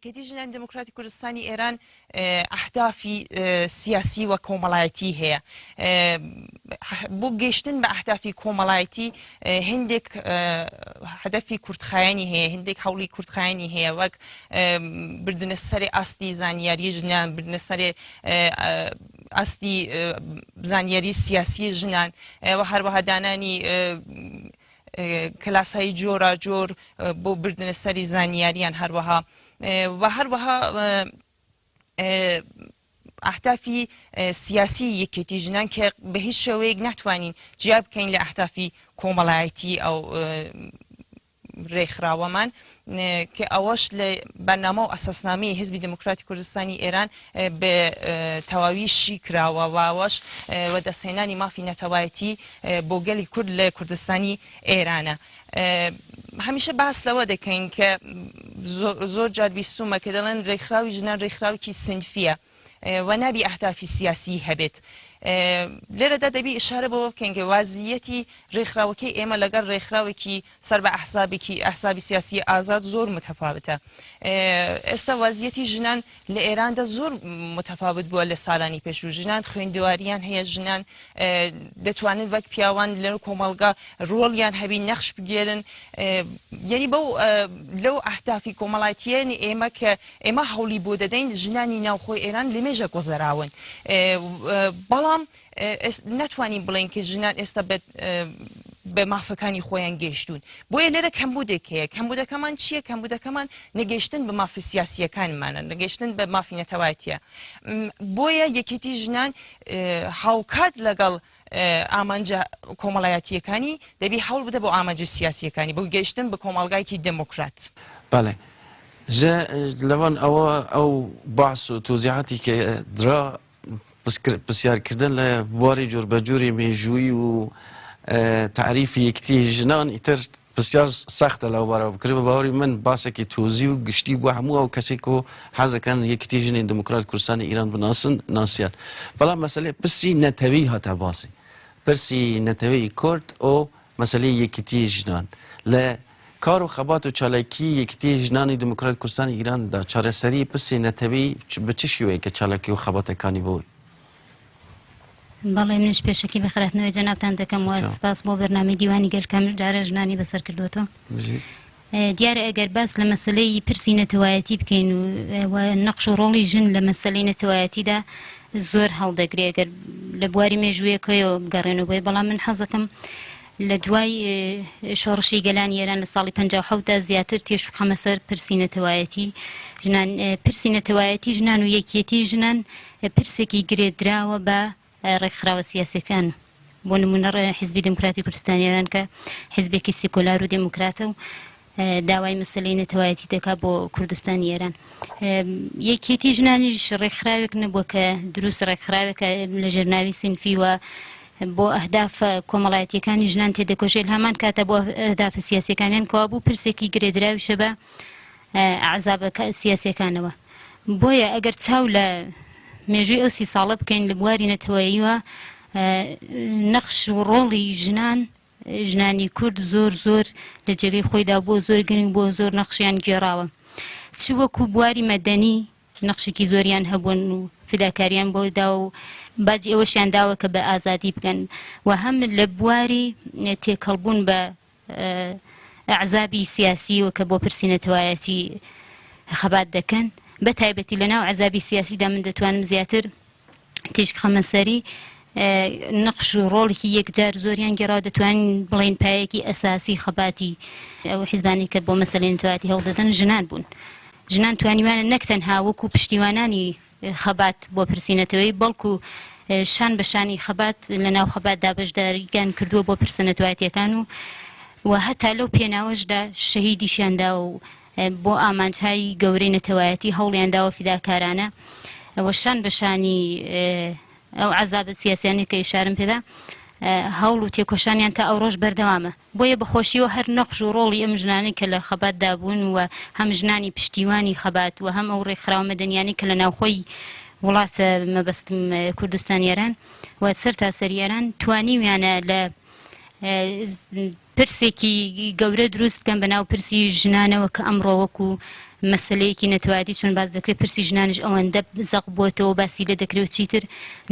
یەکێتی ژنانی دێموکراتی کوردستانی ئێران ئەهدافی سیاسی و کۆمەڵایەتی هەیە. بۆ گەیشتن بە ئەهدافی کۆمەڵایەتی هندێک هەدەفی کورتخایەنی هەیە، هندێک هەوڵی کورتخایەنی هەیە وەک بردنە سەرێ ئاستی زانیاری ژنان، بردنە سەرێ ئاستی زانیاری سیاسی ژنان و هەروەها دانانی کلاسهای جۆراجۆر بۆ بردنە سەری زانیاریان هەروەها و هەروەها ئەهدافی سیاسی یەکێتی ژنان کە بە هیچ شێوەیەک ناتوانین جیا بکەین لە ئەهدافی کۆمەڵایەتی ئەو رێکخراوەمان کە ئەوەش لە بەرنامە و ئەساسنامەی حزبی دێموکراتی کوردستانی ئێران بە تەواوی شی کراوە و ئەوەش وەدەستهێنانی مافی نەتەوایەتی بۆ گەلی کورد لە کوردستانی ئێرانە. هەمیشە باس لەوە دەکەین کە زۆر جار بیستوومە کە دەڵێن رێکخراوی ژنان رێکخراوێکی سنفییە و نابی ئەهدافی سیاسیی هەبێت. لێرەدا دەبی ئیشارە بەوە بکەین کە وازییەتی رێکخراوەکەی ئێمە لەگەڵ رێکخراوێکی سەر بە ئەحزابێکی ئەحزابی سیاسی ئازاد زۆر متەفاوتە. ئێستا وەزیەتی ژنان لە ئێراندا زۆر متەفاوت بووە لە سالانی پێشوو. ژنان خوێندەواریان هەیە، ژنان دەتوانن وەک پیاوان لە کۆمەڵگا ڕۆڵیان هەبی، نەخش بگێرن. یعنی بەو لەو ئەهدافی کۆمەڵایەتییەنی ئێمە کە ئێمە هەوڵی بۆ دەدەین، ژنانی ناوخۆی ئێران لەمێژە گوزەراون. بەڵام ناتوانین بڵێین کە ژنان ئێستا بە مافەکانی خۆیان گەیشتوون. بۆیە لێرە کەمبوودێک هەیە. کەمبوودەکەمان چییە؟ کەمبوودەکەمان نەگەیشتن بە مافە سیاسییەکانمانە، نەگەیشتن بە مافی نەتەوایەتییە. بۆیە یەکێتی ژنان هاوکات لەگەڵ ئامانجە کۆمەڵایەتییەکانی دەبی هەوڵ بدە بۆ ئامانجە سیاسییەکانی، بۆ گەیشتن بە کۆمەڵگایەکی دێموکرات. بەڵێ. ژە لەوان ئەوە ئەو باس و تۆزیحاتی کە درا پرسیارکردن لە بواری جۆربەجۆری مێژوویی و تەعریفی یەکیتی ژنان ئیتر پرسیار سەختە لەو بارەوە بکرێت بە باوەڕی من باسێکی تۆزی و گشتی بووە هەموو ئەو کەسێک و حەزەکەن یەکیتی ژنی دموکرات کوردستانی ئیران بناسن ناسیان بەڵام مەسەلەی پرسی نەتەوی هاتە باسی پرسی نەتەوەی کورد و مەسەلەی یەکیتی ژنان لە کار و خەبات و چالاکی یەکیتی ژنانی دموکرات کوردستانی ئیران دا چارەسەری پرسی نەتەوی بە چ شێوەیەکە چالاکی و خەباتەکانی بۆ بەڵێ منیش پێشەکی بەخێرهاتنەوەی جەنابتان دەکەم و سپاس بۆ بەرنامەی دیوانی گەل کە ئەم جارە ژنانی بەسەر کردووەتەوە. دیارە ئەگەر باس لە مەسەلەی پرسی نەتەوایەتی بکەین و نەقش و ڕۆڵی ژن لە مەسەلەی نەتەوایەتیدا زۆر هەڵدەگرێ ئەگەر لە بواری مێژوویەکەیەوە بگەڕێنەوە بۆی بەڵام من حەزەکەم لە دوای شۆڕشی گەلانی ئێران لە ساڵی 57 دا زیاتر تێش بخەمە سەر پرسی نەتەوایەتی ژنان پرسی نەتەوایەتی ژنان و یەکیەتی ژنان پرسێکی گرێدراوە بە ڕێکخراوە سیاسیەکان بۆ نمونە حیزبی دێموکراتی کوردستانی ئێران کە حیزبێکی سیکۆلار و دێموکراتە و داوای مەسەلەی نەتەوایەتی دەکات بۆ کوردستانی ئێران. یەکێتی ژنانیش ڕێکخراوێک نەبووە کە دروست ڕێکخراوێکە لە ژێر ناوی سینفی و بۆ ئەهدافە کۆمەڵایەتیەکانی ژنان تێدەکۆشێت هەمان کاتە بۆ ئەهدافە سیاسیەکانیان کەوابوو پرسێکی گرێدراویشە بە ئەحزابە سیاسیەکانەوە. بۆیە ئەگەر چاو لە مێژووی ئەو سی ساڵە بکەین لە بواری نەتەوەییوە نەخش و ڕۆڵی ژنان ژنانی کورد زۆر زۆر لە جێگەی خۆیدا بووە زۆر گرنگ بووە زۆر نەخشیان گێڕاوە چ وەکو بواری مەدەنی نەخشێکی زۆریان هەبوون و فیداکاریان بۆ داوە و باجی ئەوەشیان داوە کە بە ئازادی بگەن و هەم لە بواری تێکەڵبوون بە ئەحزابی سیاسی و کە بۆ پرسی نەتەوایەتی خەبات دەکەن بە تایبەتی لە ناو ئەحزابی سیاسیدا من دەتوانم زیاتر تیشک خەمە سەری نەخش و ڕۆڵێکی یەکجار زۆریان گێڕاوە دەتوانین بڵێین پایەکی ئەساسی خەباتی ئەو حیزبانەی کە بۆ مەسەلەی نەتەوایەتی هەوڵ دەدەن ژنان بوون ژنان توانیوانە نەک تەنها وەکو پشتیوانانی خەبات بۆ پرسی نەتەوەیی بەڵکو شان بە شانی خەبات لە ناو خەباتدا بەشداریان کردووە بۆ پرسە نەتەوایەتیەکان و و هەتا لەو پێناوەشدا شەهیدیشیان داوە و بۆ ئامانجهای گەورەی نەتەوایەتی هەوڵیان داوە فیداکارانە و شان بە شانی ئەو عەزابە سیاسیانەی کە ئیشارەم پێدا هەوڵ و تێکۆشانیان تا ئەوڕۆش بەردەوامە. بۆیە بە خۆشیەوە هەر نەخش و ڕۆڵی ئەم ژنانەی کە لە خەباتدا بوون و هەم ژنانی پشتیوانی خەبات و هەم ئەو ڕێکخراوە مەدەنیانەی کە لە ناوخۆی وڵات مەبەستم کوردستانی ئێران و سەرتاسەری ئێران توانیویانە لە پرسێکی گەورە دروست بکەن بە ناو پرسی ژنانەوە کە ئەمڕۆ وەکو مەسەلەیەکی نەتەوایەتی چۆن باس دەکرێت پرسی ژنانیش ئەوەندە زەق بووەتەوە باسی لێ دەکرێت و چیتر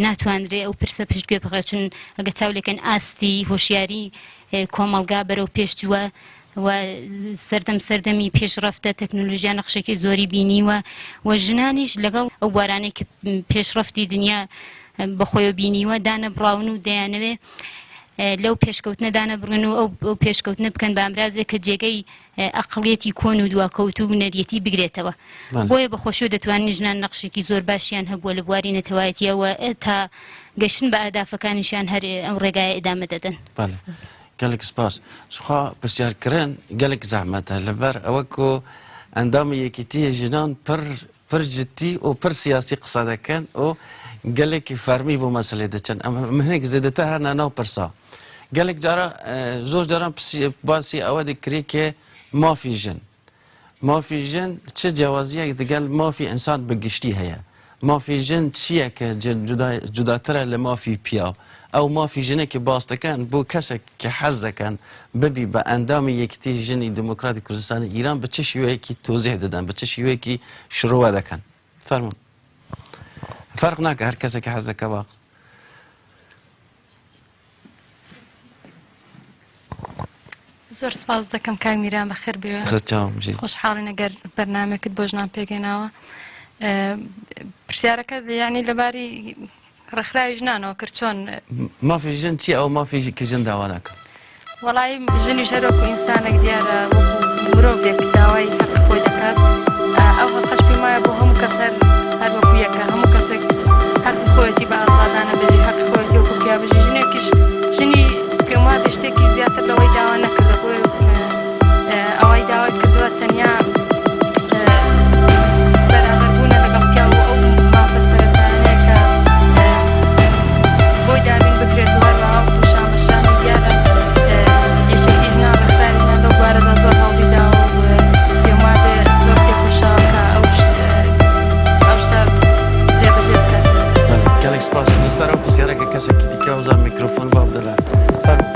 ناتوانرێ ئەو پرسە پشتگوێ بخرێت چون ئەگەر چاو لێکەن ئاستی هۆشیاری کۆمەڵگا بەرەو پێش چووە و سەردەم سەردەمی پێشڕەفتە تەکنۆلۆژیا نەخشێکی زۆری بینیوە و ژنانیش لەگەڵ ئەو بوارانەی کە پێشڕەفتی دنیا بەخۆیەوە بینیوە دانەبڕاون و دەیانەوێ لەو پێشکەوتنە دانەبڕن و ئەو پێشکەوتنە بکەن بە ئامرازێک کە جێگەی ئەقڵیەتی کۆن و دواکەوتوو و نەریتی بگرێتەوە. بۆیە بە خۆشیەوە دەتوانین ژنان نەقشێکی زۆر باشیان هەبووە لە بواری نەتەوایەتییە و تا گەشتن بە ئەهدافەکانیشیان هەر ئەو ڕێگایە ئیدامە دەدەن. بەڵێ گەلێک سپاس. سوخا پرسیار کرن گەلێک زەحمەتە لەبەر ئەوە کو ئەندامی یەکیتیە ژنان پر پر جدی و پر سیاسی قسە دەکەن و گەلێکی فەرمی بۆ مەسەلەی دەچن ئەم هەنێک زێدەتر هەنە ناو پرسا گەلێک جارە زۆر جاران باسی ئەوە دەکرێ کە مافی ژن مافی ژن چ جیاوازیەک دەگەل مافی ئینسان بە گشتی هەیە مافی ژن چییە کە جوداترە لە مافی پیاو ئەو مافی ژنە کە باس دەکەن بۆ کەسێک کە حەز دەکەن ببی بە ئەندامی یەکیتی ژنی دموکراتی کوردستانی ئیران بە چ شیوەیەکی تۆزیح دەدەن بە چ شیوەیەکی شرۆوە دەکەن فەرموون فەرق ناکە هەر کەسێک حەز دەکە باق زۆر سپاس دەکەم کاک میران بەخێر بێ خۆشحاڵین ئەگەر بەرنمێکت بۆ ژنان پێگەناوە پرسیارەکە یعنی لەباری ڕێکخراوی ژنانەوە کرد چۆن مافی ژن چیە ئەو مافی کە ژن داوا دەکات؟ وەڵایی ژنیش هەر وەکو ئینسانێک دیارە وەکو مرۆڤێک داوای هەقی خۆی دەکات ئەو هەقەش پێم وایە بۆ هەموو کەس هەر هەر وەکو یەکە هەموو کەسێک هەقی خۆیەتی بە ئازادانە بژی هەقی خۆیەتی وەکو پیا بژی ژنێکیش ژنی پێم وابێ شتێکی زیاتر لەوەی داوا نەکردە بۆیە ئەوەی داوای کردووە تەنیا بەرابەربوونە لەگەڵ پیاو و ئەو مافە سەرەتایانەیە کە بۆی دابین بکرێت و هەروەها وەکو شان بە شانی دیارە یەکێتی ژنان ڕێکخراوی ژنان لەو بوارەدا زۆر هەوڵی داوە و پێم وابێ زۆر تێکۆشاوە کە ئەو ئەو شتە جێبەجێ بکات. گەلێک سپاس لەسەر ئەو پرسیارە کە کەسێکی دیکە وزان میکرۆفۆن با بدەلە فەرموو.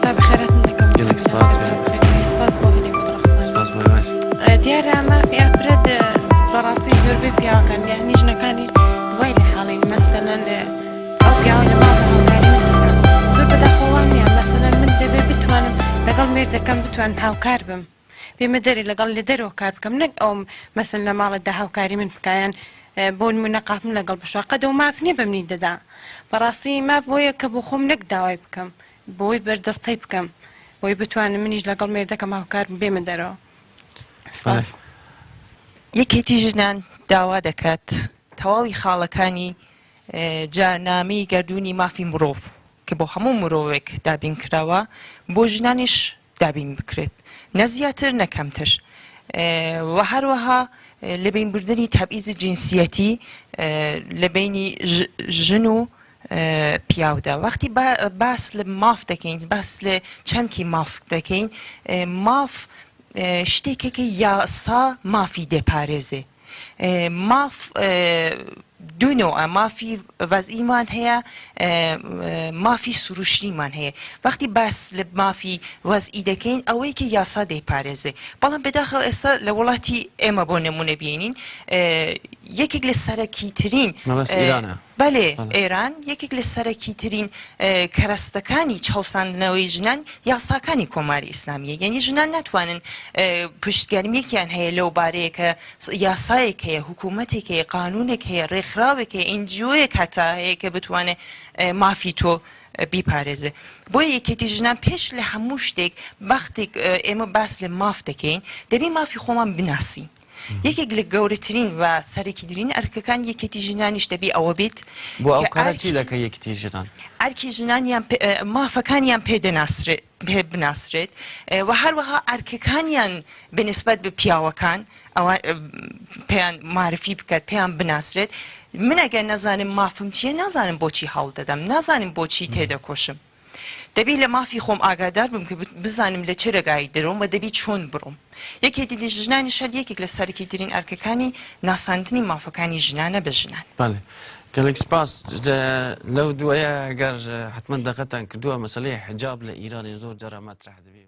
تا بەخێراتن دەکەم. گەلێک سپاس. سپاس بۆ هەلێک بۆ ڕەخساند. سپاس بۆ ئێوەش. دیارە مافی ئافرەت بەڕاستی زۆربەی پیاوەکان یانی ژنەکانی وای لە حاڵین مەسەلەن ئەو پیاوە لە ماڵدا هاوکاری من دەکات زۆر بەداخەوە وا نییە مەسەلەن من دەبێ بتوانم لەگەڵ مێردەکەم بتوانم هاوکار بم بێمە دەرێ لەگەڵ لە دەرەوە کار بکەم نەک ئەوم مەسەلەن لە ماڵەدا هاوکاری من بکا یان بۆ نمونە قاپم لەگەڵ بشوا قەد ئەو ماف نیە بە منی دەدا بەڕاستی ماف بۆیە کە بۆ خۆم نەک داوای بکەم بۆی بەردەستەی بکەم بۆی بتوانم منیش لەگەڵ مێردەکەم هاوکار بم بێمە دەرەوە سپاس. یەکێتی ژنان داوا دەکات تەواوی خاڵەکانی جارنامەی گەردوونی مافی مرۆڤ کە بۆ هەموو مرۆڤێک دابین کراوە بۆ ژنانیش دابین بکرێت نە زیاتر نە کەمتر و هەروەها لەبەینبردنی تەبعیزی جنسیەتی لە بەینی ژن و پیاودا وەختی باس لە ماف دەکەین باس لە چەمکی ماف دەکەین ماف شتێکە کە یاسا مافی دەپارێزێ ماف دوو نەوعە مافی وەزعیمان هەیە مافی سروشتیمان هەیە وەختی باس لە مافی وەزعی دەکەین ئەوەی کە یاسا دەیپارێزێ بەڵام بەداخەوە ئێستا لە وڵاتی ئێمە بۆ نمونە بینین یەکێک لە سەرەکیترین مەبەست ئیرانە بەلێ ئێران یەکێک لە سەرەکیترین کەرەستەکانی چەوساندنەوەی ژنان یاساکانی کۆماری ئیسلامییە، یەنی ژنان ناتوانن پشتگەرمییەکیان هەیە لەو بارەیە کە یاسایەک هەیە، حکوومەتێک هەیە، قانوونێک هەیە، ڕێکخراوێک هەیە، ئێنجیۆیەک هەتا هەیە کە بتوانێت مافی تۆ بیپارێزێ. بۆیە یەکێتی ژنان پێش لە هەموو شتێک وەختێک ئێمە باس لە ماف دەکەین دەبێ مافی خۆمان بناسین. یەکێک لە گەورەترین و سەرەکیترین ئەرکەکانی یەکێتی ژنانیش دەبێ ئەوە بێت بۆ ئەو کارە چی دەکە یەکێتی ژنان؟ ئەرکی ژنانیان مافەکانیان پێ دەناسرێت پێ بناسرێت و هەروەها ئەرکەکانیان بە نسبەت بە پیاوەکان ئەوە پێیان مارفی بکات پێیان بناسرێت من ئەگەر نەزانم مافم چییە نازانم بۆچی هەوڵ دەدەم نازانم بۆچی تێدەکۆشم دەبی لە مافی خۆم ئاگادار بم کە بزانم لە چ رێگایەک دەرۆم و دەبی چۆن بڕۆم. یەکێتی ژنانیش هەر یەکێک لە سەرەکیترین ئەرکەکانی ناساندنی مافەکانی ژنانە بە ژنان. بەڵێ گەلێک سپاس. لەو دوایە گەر حەتمەن دەقەتان کردووە مەسەلەی حجاب لە ئیرانێ زۆر جارا مەترەح دەبێ.